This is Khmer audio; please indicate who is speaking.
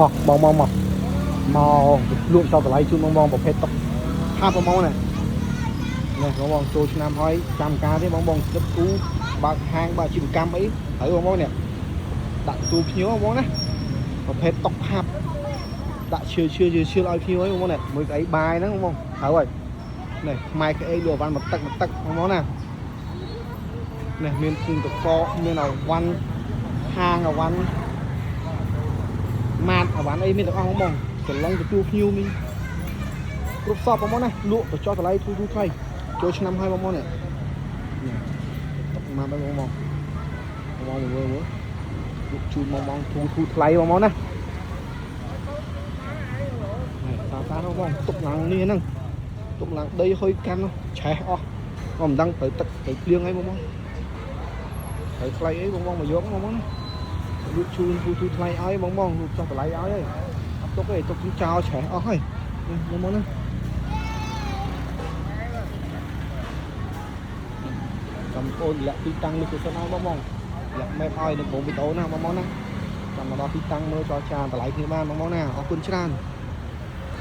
Speaker 1: មកបងមកមកមកលក់ចោលតម្លៃជូនបងបងប្រភេទតុកហាបងបងណានេះបងបងចូលឆ្នាំហើយចាំការទេបងបងគិតគូបើកហាងបើកអាជីវកម្មអីហើយបងបងនេះដាក់ទទួលភ្ញៀវបងបងណាប្រភេទតុកផាប់ដាក់ឈឿឈឿឈឿឈឿឲ្យភ្ញៀវអីបងបងនេះមួយកៅអីបាយហ្នឹងបងបងត្រូវហើយនេះខ្មែរក្អេលក់អវ៉ាន់មួយទឹកមួយទឹកបងបងណានេះមានភូមិតកមានអវ៉ាន់ហាងអវ៉ាន់ម៉ាតអវ៉ាន់អីមានទាំងអស់បងបងសឡុងទទួលភ្ញៀវមានគ្រប់សពបងបងណាលក់បញ្ចុះតម្លៃធូរធូរថ្លៃចូលឆ្នាំហើយបងបងនេះនេះតុកម៉ាប់បងបងបងបងមើលមើលលក់ជូនបងបងធូរធូរថ្លៃបងបងណានេះតាតាបងបងទុកឡើងនេះហ្នឹងទុកឡើងដីហុយកាន់ឆេះអស់ក៏មិនដឹងត្រូវទឹកត្រូវភ្លៀងអីបងបងត្រូវថ្លៃអីបងបងមកយកបងបងណាលក់ជូនធូរធូរថ្លៃឲ្យបងបងលក់ចុះតម្លៃឲ្យហើយអត់ទុកទេទុកចោលឆេះអស់ហើយនេះបងបងណាចាំបងលាក់ទីតាំងនេះគឺសិនឲ្យបងបងលាក់ map ឲ្យនៅក្រុមវីដេអូណាបងបងណាចាំមកដល់ទីតាំងមើលចរចាតម្លៃគ្នាបានបងបងណាអរគុណច្រើន។